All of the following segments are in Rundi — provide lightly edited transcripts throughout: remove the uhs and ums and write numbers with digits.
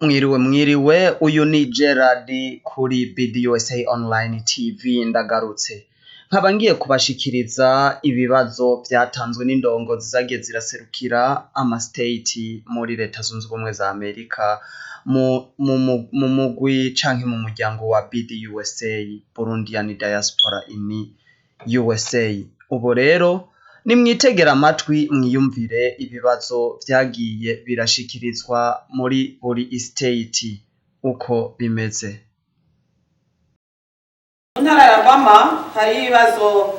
Mwiriwe, mwiriwe, uyu ni Gerard kuri BDUSA Online TV. Ndagarutse nkaba ngiye kubashikiriza ibibazo vyatanzwe n'indongozi zagiye ziraserukira ama state muri Leta Zunze Ubumwe za Amerika mu mugwi canke mu muryango wa BDUSA, Burundian Diaspora in USA. Ubu rero nimwitegere amatwi, mwiyumvire ibibazo vyagiye birashikirizwa muri buri state uko bimeze. Mu ntara ya Alabama hari ibibazo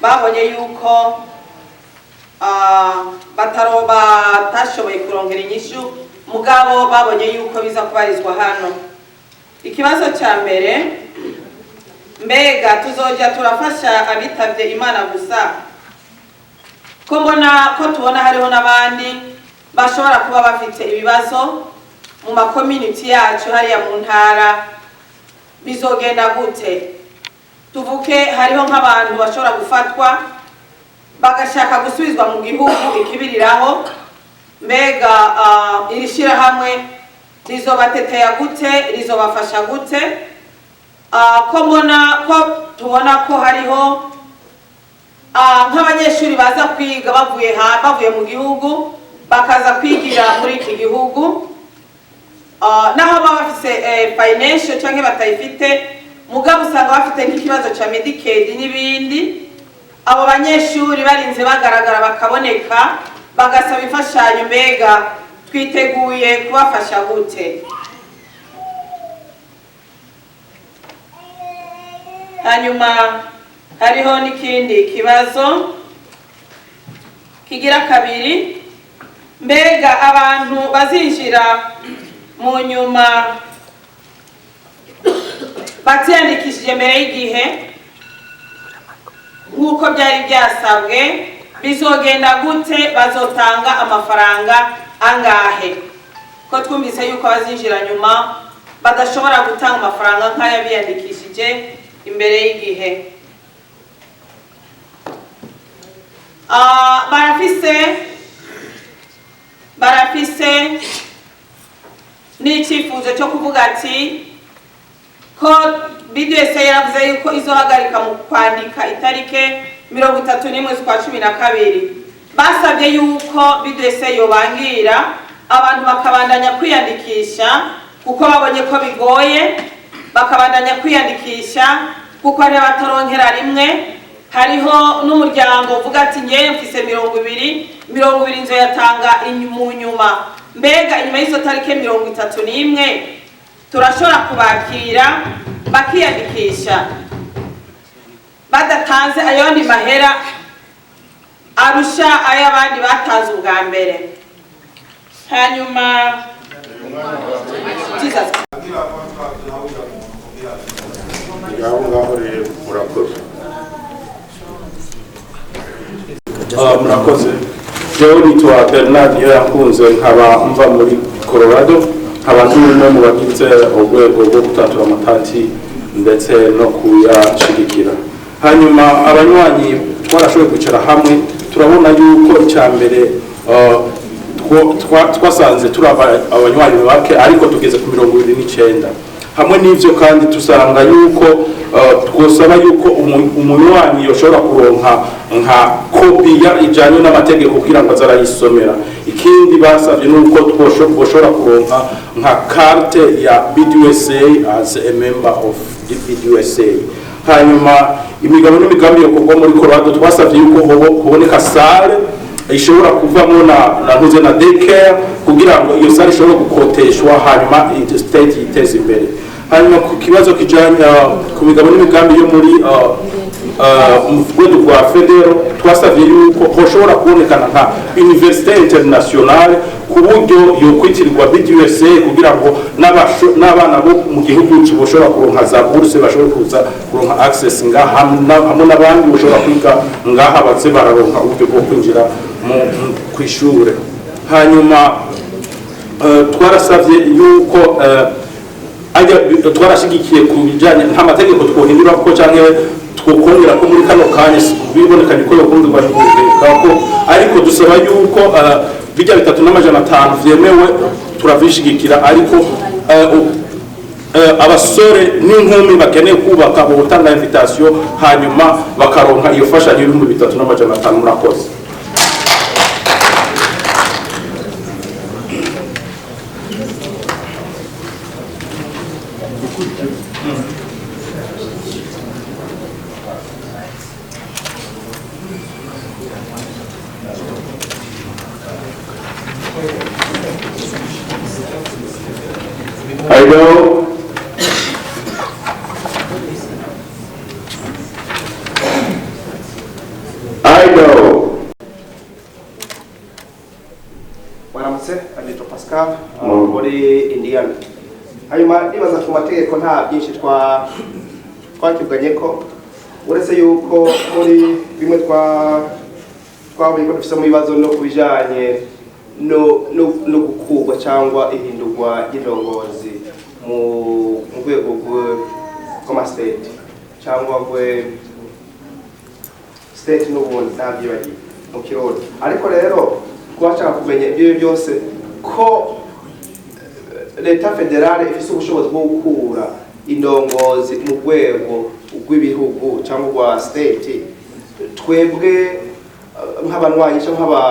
babonye yuko batashoboye kurongera inyishu, mugabo babonye yuko biza kubarizwa hano. Ikibazo cya mbere: mbega tuzoja turafasha abitavye Imana gusa, ko mbona ko tubona hariho n'abandi bashobora kuba bafite ibibazo mu ma community yacu hariya mu ntara? Bizogenda gute? Tuvuke hariho nk'abantu bashobora gufatwa bagashaka gusubizwa mu gihugu ikibiriraho. Mbega iri shyirahamwe rizobateteya gute? Rizobafasha gute? Ko mbona ko tubona ko hariho nk'abanyeshuri baza kwiga bavuye mu gihugu bakaza kwigira muri iki gihugu, naho baba bafise financial canke batayifite, mugabo usanga bafite nk'ikibazo ca Medicaid n'ibindi. Abo banyeshuri barinze bagaragara, bakaboneka, bagasaba imfashanyo, mbega twiteguye kubafasha gute? Hanyuma hariho n'ikindi kibazo kigira kabiri: mbega abantu bazinjira mu nyuma batiyandikishije mbere y'igihe nk'uko byari byasabwe bizogenda gute? Bazotanga amafaranga angahe, ko twumvise yuko abazinjira nyuma badashobora gutanga amafaranga nk'aya biyandikishije imbere y'igihe? Barafise n'icyifuzo cyo kuvuga ati ko BDS yaravuze yuko izohagarika mu kwandika itarike 31 z'ukwa 12. Basabye yuko BDS yobangira abantu bakabandanya kwiyandikisha, kuko babonye ko bigoye, bakabandanya kwiyandikisha kuko hari abataronkera rimwe. Hariho n'umuryango uvuga ati: "Ngewe mfise 20, 20 nzoyatanga mu nyuma." Mbega inyuma y'izo tarike 31 turashobora kubakira bakiyandikisha badatanze ayandi mahera arusha ay'abandi batanze ubwa mbere? Hanyuma Jesus. Ngaho ngaho rero, murakoze. Murakoze. Jewe nitwa Bernard Niyo Yakunze, nkaba mva muri Colorado, nkaba ndi umwe mu bagize urwego rwo gutatura amatati ndetse no kuyashigikira. Hanyuma abanywanyi twarashoboye kwicara hamwe, turabona yuko icya mbere twasanze turi abanywanyi bake, ariko tugeze ku 29. Hamwe n'ivyo kandi tusanga yuko twosaba yuko umunywanyi yoshobora kuronka nka kopi ijanye n'amategeko kugira ngo aze arayisomera. Ikindi basavye nuko twoshobora kuronka nka carte ya BDUSA as a member of the BDUSA. Hanyuma imigabo n'imigambi yo kugwa muri Colorado, twasavye yuko hoboneka salle ishobora kuvamo na ntuze na daycare, kugira ngo iyo salle ishobore gukoteshwa, hanyuma state yiteze imbere. Hanyuma ku kibazo kijanye ku migabo n'imigambi yo muri mu rwego rwa federal, twasavye yuko hoshobora kubonekana nka université internationale ku buryo yokwitirirwa BDUSA, kugira ngo n'abana bo mu gihugu boshobora kuronka za bourse, bashobore kuza kuronka access ngaha hamwe n'abandi boshobora kwiga ngaha, baze bararonka uburyo bwo kwinjira kw'ishure. Hanyuma twarasavye yuko ajya twarashigikiye ku bijanye nta mategeko twohindura ko canke twokongera ko muri kano kanya bibonekanye ko yokongerwa ko, ariko dusaba yuko bijya 3500 vyemewe. Turavishigikira, ariko abasore n'inkumi bakeneye kubaka botanga invitation, hanyuma bakaronka iyo fashanyo y'3,500. Murakoze. Iowa. Iowa. Waramutse, nitwa Pascal muri Indiana. Hanyuma nibaza ku mategeko, nta byinshi twakivuganye ko, uretse yuko muri bimwe twabonye ko dufise mu bibazo no ku bijanye no gukurwa cyangwa ihindurwa ry'indongozi mu rwego rw'ama state cyangwa rwe state n'ubundi, ntabyibagiwe mu Kirundi. Ariko rero twashaka kumenya ibyo byose ko leta fédérale ifise ubushobozi bwo gukura indongozi mu rwego rw'ibihugu cyangwa rwa state, twebwe nk'abanywanyi cyangwa nk'aba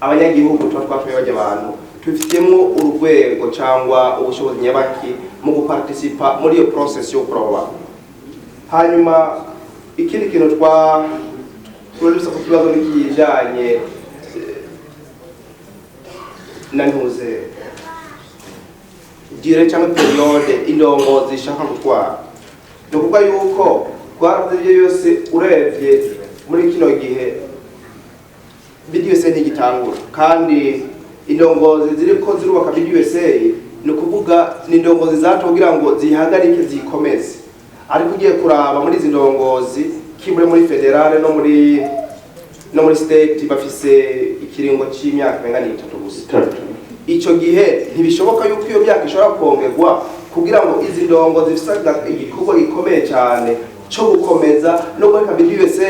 abanyagihugu tuba twatuye bajya abantu tubifitemo urwego cyangwa ubushobozi nyabaki mu guparticipa muri iyo process yo gukura abo bantu? Hanyuma ikindi kintu turabisa ku kibazo n'ikijanye na ntuze durée cyangwa période indongozi zishaka gutwara. Ni ukuvuga yuko twaravuze ibyo byose, urebye muri kino gihe BDUSA ntigitangura, kandi indongozi ziriko zirubaka BDUSA, ni ukuvuga ni indongozi zatowe kugira ngo zihagarike, zikomeze. Ariko ugiye kuraba muri izi ndongozi, kimbure muri fédérale no muri state, bafise ikiringo c'imyaka umenga ni 3 gusa. Ico gihe ntibishoboka yuko iyo myaka ishobora kongerwa kugira ngo izi ndongo zifise igikorwa gikomeye cyane cyo gukomeza no guheka BDUSA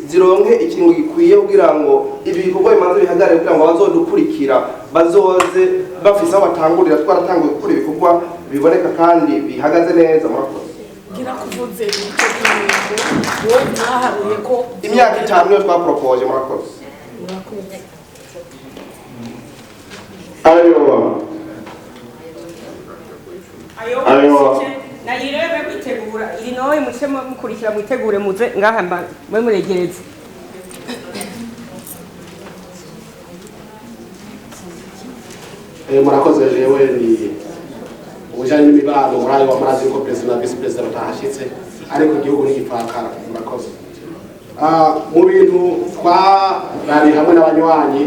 zironke ikiringo gikwiye, kugira ngo ibi bikorwa bimanze bihagarare, kugira ngo abazodukurikira bazoze bafise aho batangurira, twaratanguye gukora ibikorwa biboneka kandi bihagaze neza? Murakoze. Gira kuvuze icyo kiringo wowe mwaharuye ko Imyaka 5 niyo twaporopoje. Murakoze. Murakoze. Iowa. Iowa. Nayirebe kwitegura Illinois, muce mukurikira, mwitegure, muze ngaha mwe muregereze. Murakoze. Jewe ni ubujanye n'imibano muri ayo. Murazi yuko perezida na visi perezida batahashitse, ariko igihugu ntigipfakara. Murakoze. Mu bintu twarari hamwe n'abanywanyi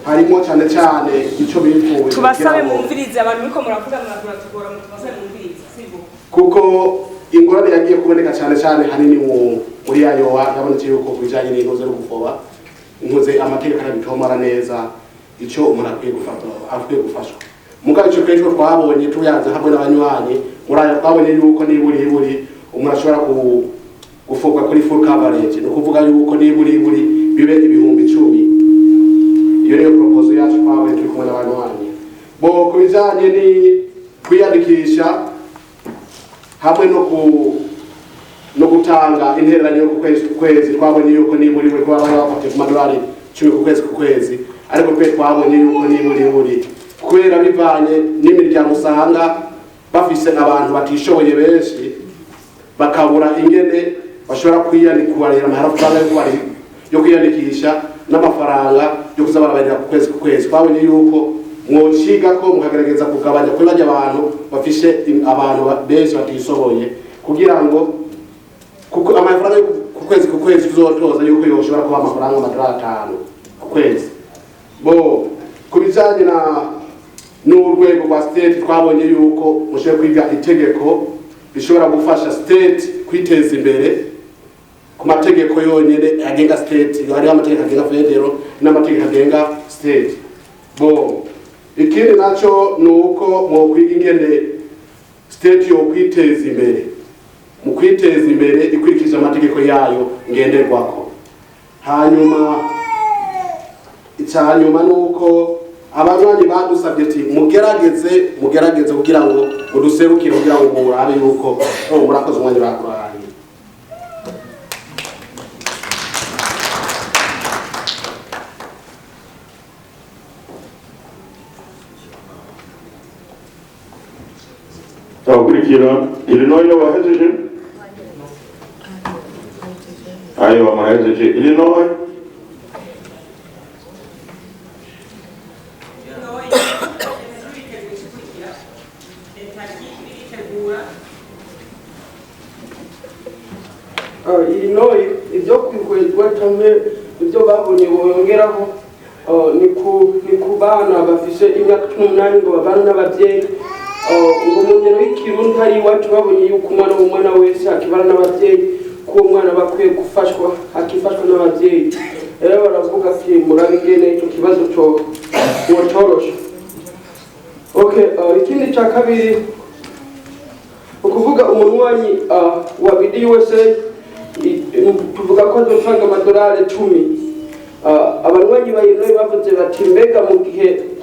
harimo cyane cyane icyo bipfuye Tubasabe kugira ngo- mwumvirize abantu muriko muravuga, muratugora. Mutubasabe mwumvirize, sibwo? Kuko ingorane yagiye kuboneka cyane cyane hanini muri Iowa, yabonetse yuko ku bijanye n'intuze no gufoba intuze, amategeko arabitomora neza icyo umuntu akwiye gufata, akwiye gufashwa. Mugabo icyo kenshi twabonye tuyanze hamwe n'abanywanyi muri aya, twabonye yuko niburi iburi umuntu ashobora gufobwa kuri full coverage, ni ukuvuga yuko niburi iburi bibe 10,000. Iyo niyo proposal yacu twabonye turi kumwe n'abanywanyi bo. Ku bijanye ni kwiyandikisha hamwe no gutanga intererano yo ku kwezi ku kwezi, twabonye yuko niburi buri kuba bari bafatiye ku madolari 10 ku kwezi ku kwezi, ariko twe twabonye yuko niburi buri kubera bivanye n'imiryango usanga bafise abantu batishoboye benshi, bakabura ingene bashobora kwiyandikura amafaranga yo kwiyandikisha n'amafaranga yo kuza barabarira ku kwezi ku kwezi. Twabonye yuko mwociga ko mukagerageza kugabanya kuri bajya abantu bafishe abantu benshi batishoboye, kugira ngo kuko amafaranga yo ku kwezi ku kwezi tuzotoza yuko yoshobora kuba amafaranga amadolari 5 ku kwezi. Bo ku bijanye na n'urwego rwa state, twabonye yuko mushoboye kwiga itegeko rishobora gufasha state kwiteza imbere ku mategeko yonyene agenga state. Hariho amategeko agenga federal n'amategeko agenga state. Bo ikindi naco ni uko mwokwiga ingene state yo kwiteza imbere, mu kwiteza imbere ikurikije amategeko yayo ngenderwako. Hanyuma icya nyuma ni uko Abanywanyi badusabye ati mugerageze, mugerageze kugira ngo muduserukire, kugira ngo murabe yuko, oh, murakoze, umwanya urarangiye. Abakurikira, Illinois wahejeje? Iowa murahejeje? Illinois? Illinois biteguye ikurikira, Kentucky biritegura. Illinois, ibyo kwihwezwa cyangwa ibyo babonye bongeraho, ni ku bana bafise imyaka 18 ngo babane n'ababyeyi. Ngo mu ngero y'ikirundi hari iwacu babonye yuko umwana w'umwana wese akibana n'ababyeyi, ko uwo mwana bakwiye gufashwa akifashwa n'ababyeyi. Rero baravuga ati murabe ingene icyo kibazo cyo coroshe. Okay, ikindi cya kabiri, ukuvuga umunywanyi wa BDUSA, tuvuga ko azotanga amadolari 10. Abanywanyi ba Illinois bavuze bati mbega mu gihe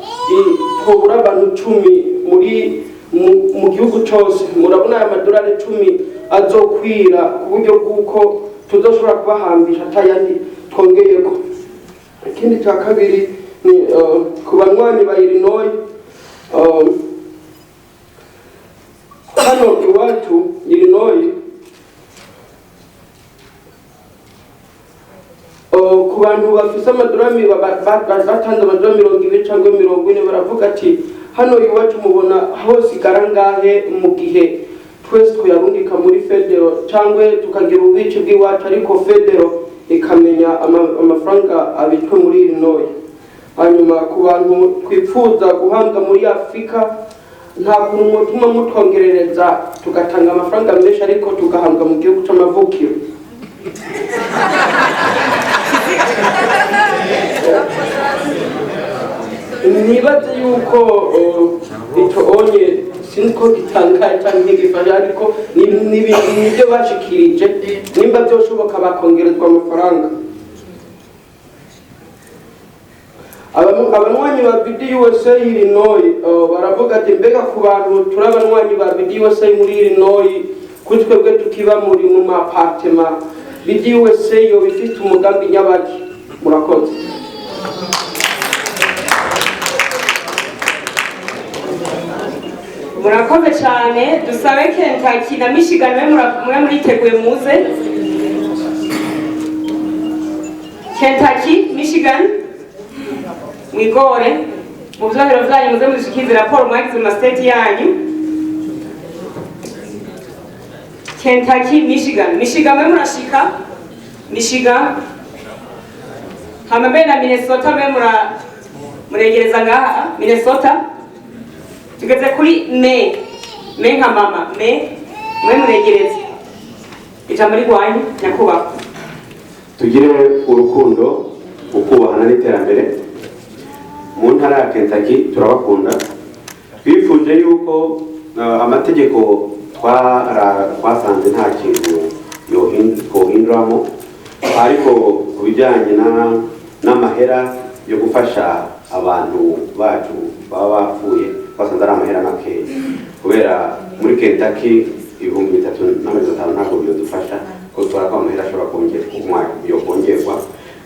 twobura abantu 10 muri mu gihugu cose, murabona aya madolari 10 azokwira ku buryo bw'uko tuzoshobora kubahambisha atayandi twongeyeko? Ikindi cya kabiri ni ku banywanyi ba Illinois, hano iwacu Illinois, ku bantu bafise amadolari batanze amadolari 20 cyangwa 40, baravuga ati hano iwacu mubona hosigara ngahe mu gihe twese tuyarungika muri federal cyangwa tukagira ububici bw'iwacu, ariko federal ikamenya amafaranga abitswe muri Illinois? Hanyuma ku bantu twipfuza guhambwa muri Afurika, nta kuntu mwotuma mutwongerereza tugatanga amafaranga menshi ariko tugahambwa mu gihugu c'amavukiro? Nibaze yuko ico onye sinzi ko gitangaye canke ntigifashe, ariko nibyo bashikirije, nimba vyoshoboka bakongerezwa amafaranga. Abanywanyi ba BDUSA Illinois, baravuga ati mbega ku bantu turi abanywanyi ba BDUSA muri Illinois, kuri twebwe tukiba muri mu ma appartement, BDUSA yoba ifite umugambi nyabaki? Murakoze. Murakoze cyane. Dusabe Kentucky na Michigan, mwe muriteguye muze. Kentucky, Michigan, mwigore mu vyohero vyanyu, muze mushikize raporo mwagize mu ma state yanyu. Kentucky, Michigan, Michigan, mwe murashika Michigan, hama mbe na Minnesota, mwe muregereza ngaha Minnesota. Tugeze kuri me me nka mama me, mwe muregereze ijambo rigwanyu, nyakubahwa. Tugire urukundo, ukubahana n'iterambere. Mu ntara ya Kentucky turabakunda. Twifuje yuko amategeko twasanze nta kintu twohinduramo, ariko ku bijyanye n'amahera yo gufasha abantu bacu baba bapfuye, twasanze ari amahera makeya, kubera muri Kentucky 3500 ntabwo byodufasha, ko tubara ko amahera ashobora kongerwa, yo kongerwa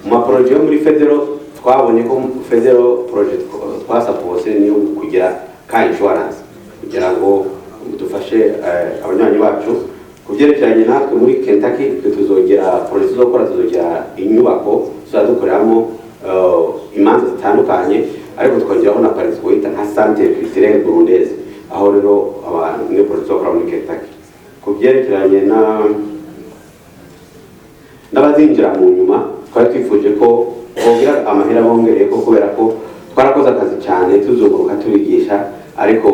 mu ma projets yo muri federal. Twabonye ko federal projet twasapose niyo kugira car insurance, kugira ngo dufashe abanywanyi bacu. Ku byerekeranye natwe muri Kentucky, twe tuzongera projet tuzokora, tuzogira inyubako tuzadukoreramo imanza zitandukanye, ariko twongeraho na parisi twita nka centre culturel burundaise. Aho rero abantu niyo projet tuzokora muri Kentucky. Ku byerekeranye na n'abazinjira mu nyuma, twari twifuje ko bongera amahera bongereye ko, kubera ko twarakoze akazi cyane tuzunguruka tubigisha, ariko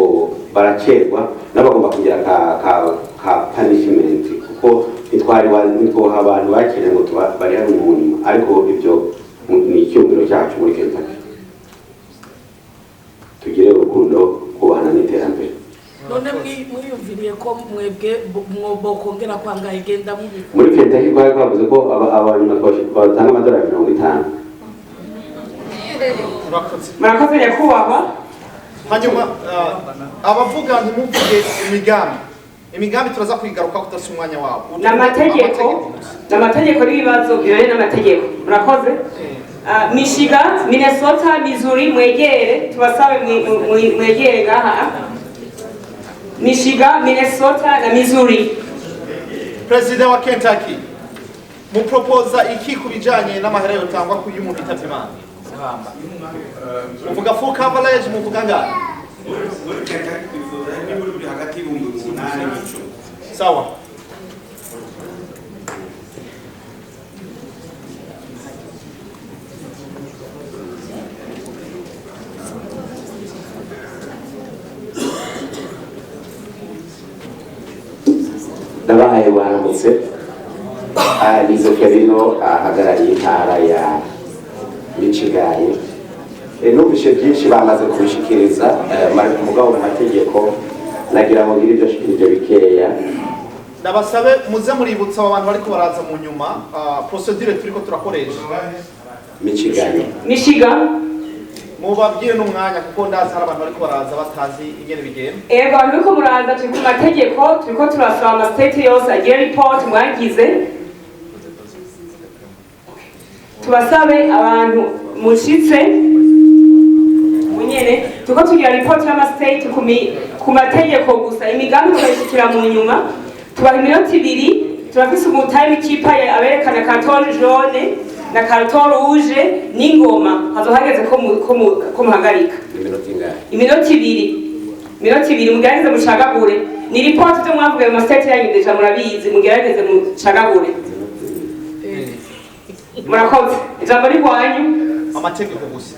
baracerwa n'abagomba kugira ka punishment, kuko ntitwari ntitwoha abantu bakiriye ngo bari hano mu nyuma. Ariko ibyo ni icyumviro cyacu muri Kentucky. Tugire urukundo, kubahana n'iterambere. None mwiyumviriye ko mwebwe bokongera kwangahe? Genda mubivuga. Muri Kentucky twari twavuze ko abanyuma batanga amadolari 50. Murakoze. Murakoze nyakubahwa. Hanyuma abavuga ntimuvuge imigambi. Imigambi turaza kuyigaruka kudasa umwanya wabo. N'amategeko, n'amategeko n'ibibazo bijanye n'amategeko. Murakoze. Michigan, Minnesota, Missouri, mwegere, tubasabe mwegere ngaha. Michigan, Minnesota na Missouri. President wa Kentucky, mupropoza iki ku bijanye n'amahera yotangwa ku y'umuntu yitavye Imana? Muvuga full coverage, muvuga ngahe? Muri Kentucky twifuza nibura buri hagati y'8,000 n'icumi. Sawa. Ndabahaye waramutse. Nizo Ferino ahagarariye intara ya Michigan. Numvise byinshi bamaze kubishikiriza, mugabo mu mategeko nagira ngo ngire ibyo nshikirije bikeya. Ndabasabe muze muributsa aba bantu bariko baraza mu nyuma procedure turiko turakoresha. Michigan. Michigan. Mubabwire n'umwanya kuko ndazi hari abantu bariko baraza batazi ingene bigenda. Ego, abantu bariko muraza turi ku mategeko, turiko turasaba ama state yose agira report mwagize. Tubasabe abantu mushitse munyene, turiko tugira report y'ama state ku mategeko gusa, imigambi tukayishikira mu nyuma. Tubaha iminota 2, turafise umu time keeper aberekana carton jaune na carton rouge n'ingoma, hazohageze ko muhagarika. Iminota ingahe? Iminota 2. Iminota 2 mugerageze mucagagure. Ni report byo mwavuye mu state yanyu deja murabizi, mugerageze mucagagure. Murakoze. Ijambo rigwanyu. Amategeko gusa.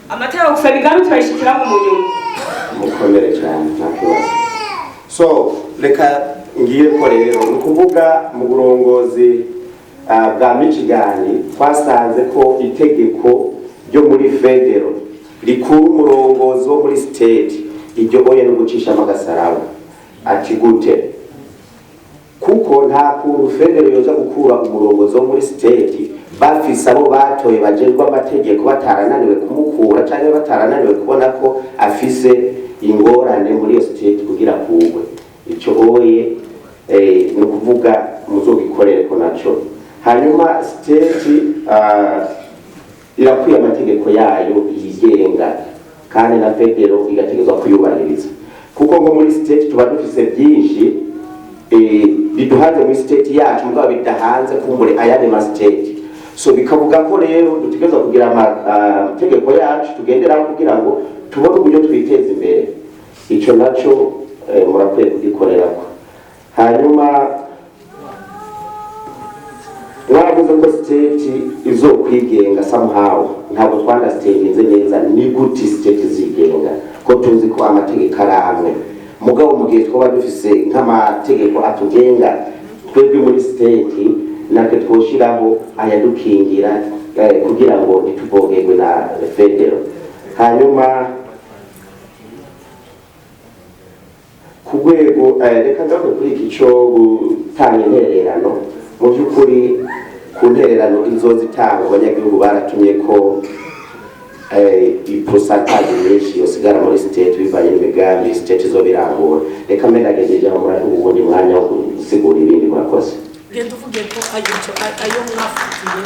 Amategeko gusa, imigambi turayishikiramo mu nyuma. Mukomere cyane, nta kibazo. So reka ngiye ko rero ni ukuvuga mu burongozi bwa Michigan twasanze ko itegeko ryo muri federal rikura umurongozi wo muri state iryo oye no gucishamo agasaraba. Ati gute? Kuko nta kuntu federal yoza gukura umurongozi wo muri state bafise abo batoye bajejwe amategeko batarananiwe kumukura canke batarananiwe kubona ko afise ingorane muri iyo state kugira kugwe. Ico oye ni ukuvuga muzogikorere ko naco. Hanyuma state irakwiye amategeko yayo yigenga kandi na federal igategerezwa kuyubahiriza, kuko nko muri state tuba dufise byinshi biduhanze muri state yacu mugabo bidahanze kumbure ayandi ma state. So bikavuga ko rero dutegerezwa kugira amategeko yacu tugenderaho kugira ngo tubone uburyo twiteza imbere. Ico naco murakwiye kugikorerako. Hanyuma mwavuze ko state izokwigenga somehow, ntabwo twandastandinze neza ni gute state zigenga ko tuzi ko amategeko ari amwe, mugabo mu gihe twaba dufise nk'amategeko atugenga twebwe muri state natwe twoshiraho ayadukingira kugira ngo ntituvogerwe na federal. Hanyuma ku rwego reka ngaruke kuri iki co gutanga intererano. Mu by'ukuri ku ntererano izozitangwa abanyagihugu baratumye ko iposantaje nyinshi yosigara muri state bivanye n'imigambi state izobirangura. Reka mbe aho muri ubundi mwanya wo gusigura ibindi. Murakoze. Genda uvuge ko ayo mwafatiye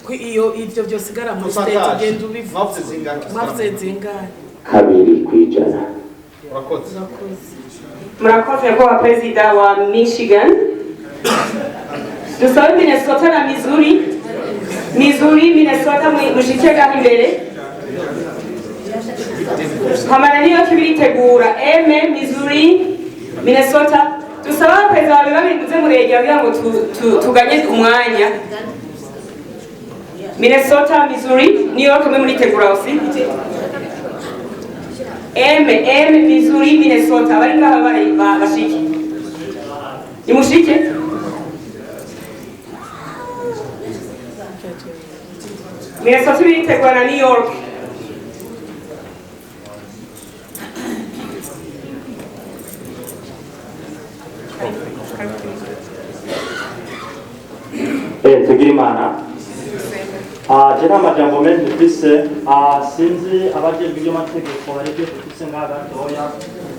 ko iyo ivyo byosigara muri state, genda ubivuge. Mwavuze zingahe? Mwavuze zingahe? 2%. Murakoze. Murakoze kwa perezida wa Michigan. Dusabe Minnesota na Missouri. Missouri, Minnesota mushike gaho imbere. Hamana niyo kibiritegura. M, Missouri, Minnesota. Dusaba abaperezida babiri babiri muze muregera kugira ngo tuganye umwanya. Minnesota, Missouri, New York mwe muritegura aussi. M, M, Missouri, Minnesota. Abari ngaha bari bashike. Nimushike. Minnesota biritegura na New York. Tugirimana. Je nta majambo menshi mfise. Sinzi abajejwe iby'amategeko, hari ibyo dufise ngaha gatoya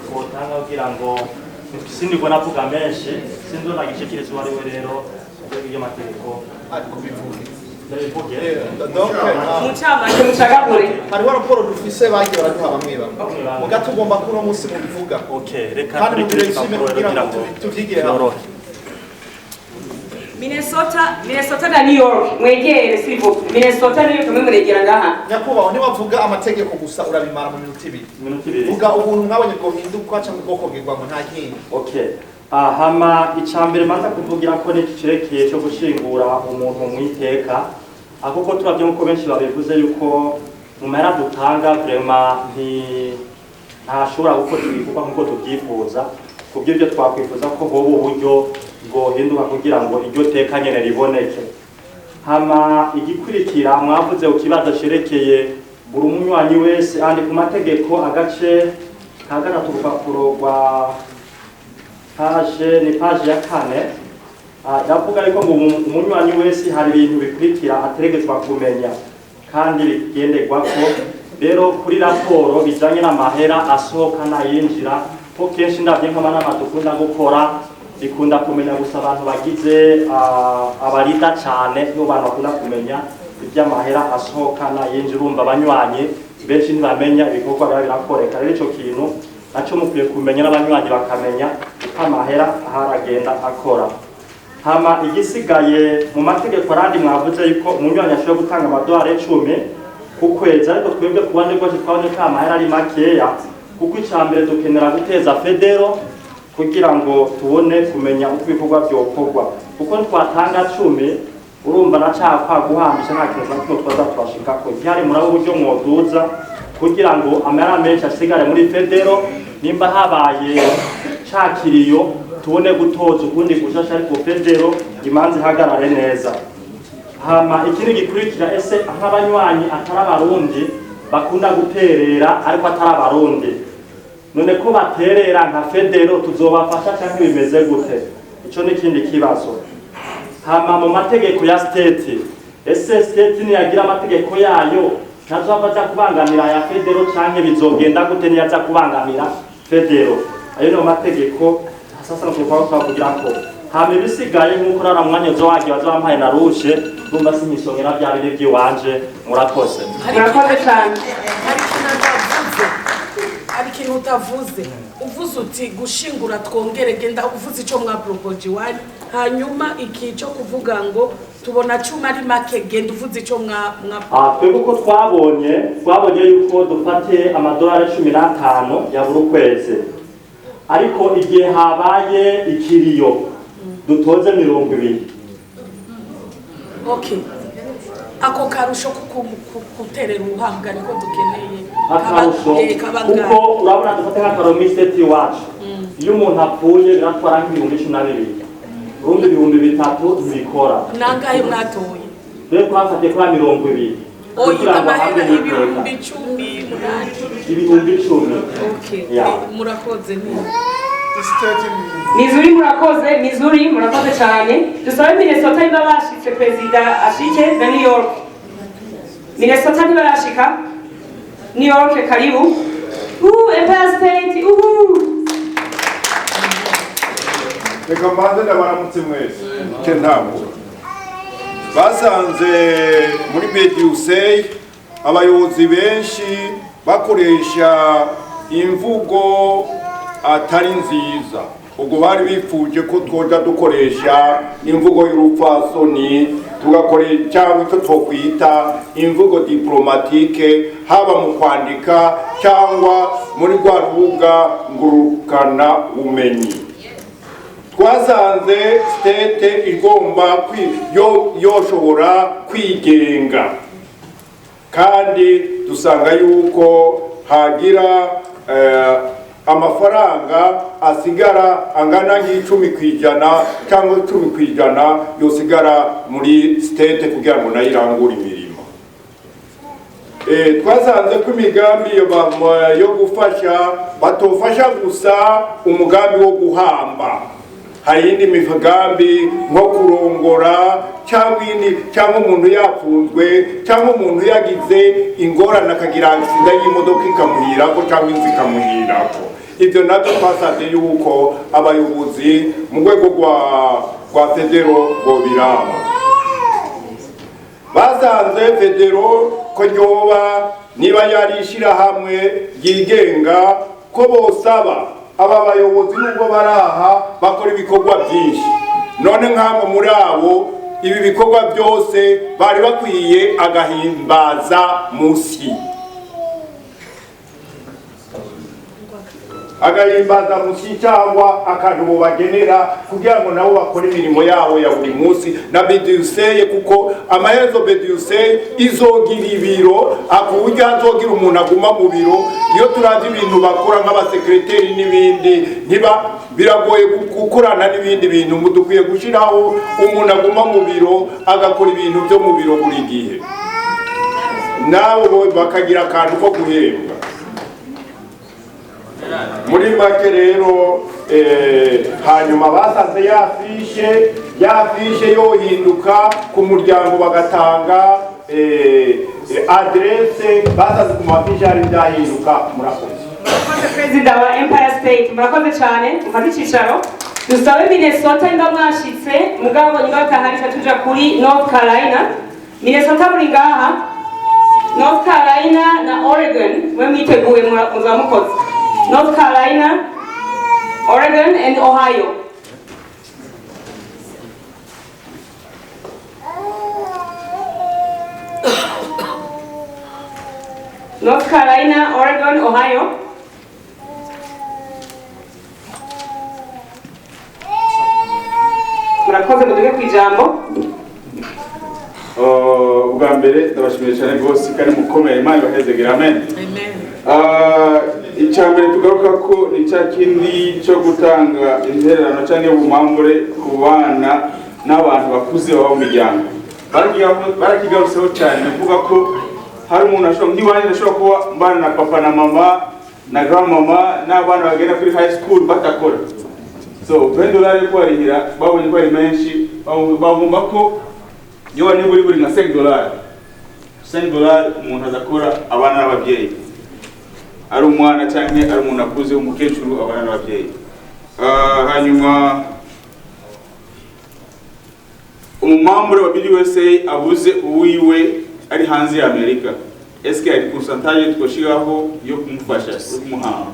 twotanga kugira ngo sindigwa navuga menshi, sinzi nagishikiriza uwo ari we. Rero abajejwe iby'amategeko, ndabivuge. Mucamake, mucagagure. Hariho raporo dufise bagiye baraduha bamwe bamwe, muga tugomba ko uno munsi mubivuga. Okay, reka kandi tureke mubireshime urupapuro kugira kugira ngo ngo tuvyigire hamwe. byorohe. Minnesota, Minnesota na New York, mwegere s'il vous plaît. Minnesota, New York, mwe muregera ngaha. Nyakubahwa, ntiwavuga amategeko gusa, urabimara mu minota 2. Minota 2. Vuga ubuntu mwabonye bwohinduka cyangwa bwokongerwamo, nta kindi. Okay. Hama icambere manza kuvugira ko n'iki cerekeye cyo gushingura umuntu mu iteka, ahubwo turavye nkuko benshi babivuze yuko mu mahera dutanga vraiment ntashobora gukora ibikorwa nkuko tubyifuza. Kubw'ibyo twakwifuza ko hoba uburyo bwohinduka kugira ngo iryo teka nyene riboneke. Hama igikurikira, mwavuze ku kibazo cerekeye buri munywanyi wese andi ku mategeko agace ka gatatu, urupapuro rwa page, ni page ya 4. Iravuga ariko ngo umunywanyi wese hari ibintu bikurikira ategerezwa kumenya kandi bigenderwako. Rero kuri raporo bijanye n'amahera asohoka n'ayinjira, ko kenshi ndavye nk'amanama dukunda gukora, bikunda kumenya gusa abantu bagize abarida cane, nibo bantu bakunda kumenya ivy'amahera asohoka n'ayinjira. Urumva abanywanyi benshi ntibamenya ibikorwa biba birakoreka. Rero ico kintu naco mukwiye kumenya, n'abanywanyi bakamenya uko amahera aharagenda akora. Hama igisigaye mu mategeko arandi, mwavuze yuko umunywanyi ashobora gutanga amadolari 10 ku kwezi, ariko twebwe ku bandi rwose twabonye ko amahera ari makeya, kuko icya mbere dukenera guteza fédéral kugira ngo tubone kumenya uko ibikorwa vyokorwa, kuko twatanga 10, urumva na cakwa guhambisha nta kintu na kimwe twaza turashikako. Igihari murabo uburyo mwoduza kugira ngo amahera menshi asigare muri fédéral, nimba habaye cakiriyo tubone gutoza ukundi gushasha, ariko fédéral imanza ihagarare neza. Hama ikindi gikurikira, ese nk'abanywanyi atari abarundi bakunda guterera ariko atari abarundi, none ko baterera nka fédéral tuzobafasha canke bimeze gute? Ico ni ikindi kibazo. Hama mu mategeko ya state, ese state niyagira amategeko yayo ntazova aza kubangamira aya fédéral, canke bizogenda gute niyaza kubangamira fédéral? Ayo niyo mategeko sasa nuko twavugira ko. Hama ibisigaye, nk'uko rara mwanya uzo wagiye bazobampaye na rushe, ndumva sinyisongera bya biri by'iwanje. Murakoze. Murakoze cyane. Hari ikintu utavuze, hari ikintu utavuze. Uvuze uti gushingura twongere, genda uvuze icyo mwaporopoje iwanyu. Hanyuma iki cyo kuvuga ngo tubona 10 ari make, genda uvuze icyo mwa Twebwe uko twabonye yuko dufate amadolari 15 ya buri kwezi, ariko igihe habaye ikiriyo dutoze 20. Okay, ako karusho kuterera ubuhanga niko dukeneye. Akarusho Kaba kuko urabona dufate nk'akaroro muri state iwacu, iyo umuntu apfuye biratwara nk'12,000, urumva 3000 ntibikora. Nangahe mwatoye? Rero twafatiye kuri 20 Oya, kugira ngo amahera ahabwe n'iteka. 10,000, 8. 10,000. Okay. Ya. Murakoze ni Missouri, murakoze. Missouri, murakoze cyane. Dusabe Minnesota niba bashitse, perezida ashike na New York. Minnesota ntibarashika. New York, karibu. Empire State. Reka mbanze ndabaramutse mwese. Icyo ntabwo basanze muri BDUSA abayobozi benshi bakoresha imvugo atari nziza. Ubwo bari bifuje ko twoja dukoresha imvugo y'urupfasoni, tugakoresha cyangwa icyo twokwita imvugo diplomatique, haba mu kwandika cyangwa muri rwa rubuga ngurukana bumenyi. Twasanze state igomba yoshobora kwigenga, kandi dusanga yuko hagira amafaranga asigara angana nk'10% cyangwa 10% yosigara muri state kugira ngo nayo irangure imirimo. Twasanze ko imigambi yo gufasha batofasha gusa umugambi wo guhamba, hari iyindi migambi nko kurongora. Cyangwa indi, cyangwa umuntu yapfunzwe, cyangwa umuntu yagize ingorane akagira accident y'imodoka ikamuhirako, cyangwa inzu ikamuhirako. Ibyo nabyo twasabye yuko abayobozi mu rwego rwa federal bobiraba. Basanze federal ko ryoba niba yari ishyirahamwe ryigenga, ko bosaba aba bayobozi, nubwo baraha bakora ibikorwa byinshi, none nk'amwe muri abo ibi bikorwa byose bari bakwiye agahimbaza musi, agahimbaza musi cyangwa akantu bubagenera kugira ngo nabo bakore imirimo yabo ya buri munsi na BDUSA, kuko amaherezo BDUSA izogira ibiro, ku buryo hazogira umuntu aguma mu biro. Iyo turavye ibintu bakora nk'abasekreteri n'ibindi, ntiba biragoye gukorana n'ibindi bintu. Dukwiye gushiraho umuntu aguma mu biro, agakora ibintu byo mu biro buri gihe, nabo bakagira akantu ko guhembwa. Muri make rero, hanyuma basanze ya fiche yohinduka ku muryango, bagatanga adresse. Basanze ku mafiche hari byahinduka. Murakoze. Murakoze, perezida wa Empire State, murakoze cyane. Mufate icicaro. Dusabe Minnesota nimba mwashitse, mugabo nyuma batahari tuja kuri North Carolina. Minnesota muri ngaha? North Carolina na Oregon mwe mwiteguye, muzaba mukoze. North Carolina, Oregon and Ohio. North Carolina, Oregon, Ohio. Murakoze, muduge ku ijambo. Ubwa mbere ndabashimiye cyane rwose kandi mukomeye, Imana ibahezegere, amen. Icya mbere tugaruka ko ni cya kindi cyo gutanga intererano cyangwa ubumambure ku bana n'abantu bakuze baba mu miryango. Barakigarutseho cyane, ni ukuvuga ko hari umuntu ashobora, nk'iwanjye ndashobora kuba mbana na papa na mama na grandmama n'abana bagenda kuri high school batakora. So $20 yo kubarihira babonye ko ari menshi, bagomba ko iyo niba uri buri nka $5, $5 umuntu azakora abana n'ababyeyi, ari umwana cyangwa ari umuntu akuze, umukecuru abana n'ababyeyi. Hanyuma umumambure wa BDUSA abuze uwiwe ari hanze ya Amerika, eske hari pourcentage twoshiraho yo kumufasha, yo kumuhamba?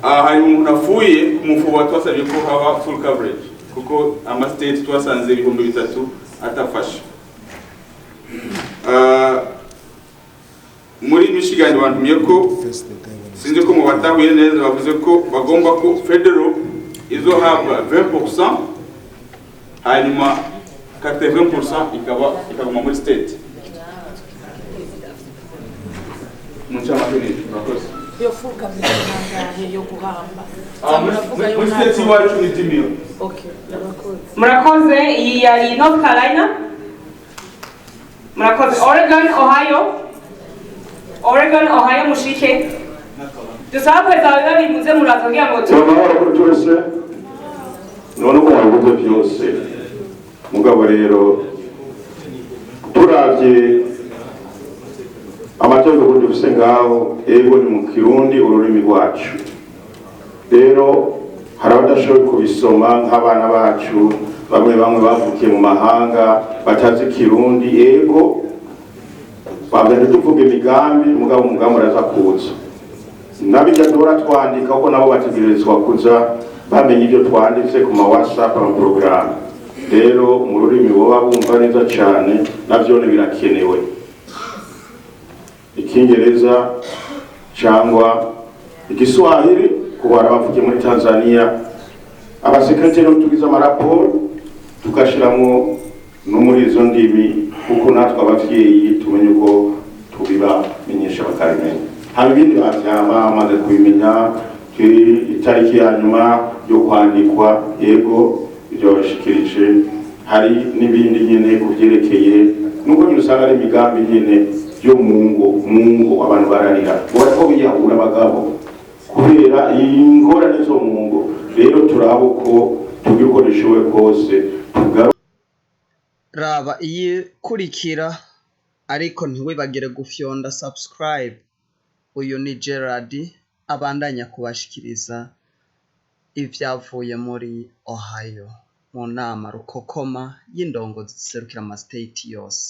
Hari umuntu afuye kumufuba, twasabye ko haba full coverage kuko ama state twasanze 3000 atafasha. Muri Michigan bantumye ko, sinzi ko mu batahuye neza, bavuze ko bagomba ko federal izohabwa 20%, hanyuma 80% ikaba ikaguma muri state. Mu ncamake ni murakoze. Iyo full coverage nangahe yo guhamba? Muri state iwacu ni 10 000. Okay, murakoze. Murakoze. Iyi yari North Carolina, murakoze. Oregon, Ohio. Oregon, Ohio, mushike. Dusaba perezida wa babiri muze muraza kugira ngo tu Amahoro kuri twese. None uko wabivuze byose, mugabo rero turavye amategeko dufise ngaho, ego ni mu Kirundi, ururimi rwacu. Rero hari abadashoboye kubisoma nk'abana bacu bamwe bamwe bavukiye mu mahanga batazi Kirundi. Ego bagenda tuvuga imigambi, mugabo umugambi uraza kuza nabijya duhora twandika, kuko nabo bategerezwa kuza bamenya ibyo twanditse ku ma WhatsApp, ama porogaramu. Rero mu rurimi boba bumva neza cyane navyo birakenewe, Ikingereza cyangwa Igiswahili ku bantu bavukiye muri Tanzania. Abasekreteri tugize amaraporo tugashiramwo no muri izo ndimi, kuko natwe abavyeyi tumenye uko tubibamenyesha bakabimenya. Haba ibindi bavyama bamaze kubimenya, itariki ya nyuma yo kwandikwa, yego ibyo bashikirije. Hari n'ibindi nyene kuvyerekeye nubwo nyine usanga ari imigambi nyene yo mu ngo. Mu ngo abantu bararira bariko biyahura abagabo kubera ingorane zo mu ngo. Rero turaba uko tugira uko dushoboye kose tugaru Raba iyikurikira, ariko ntiwibagire gufyonda subscribe. Uyu ni Gerard abandanya kubashikiriza ivyavuye muri Ohio mu nama rukokoma y'indongozi ziserukira ama state yose.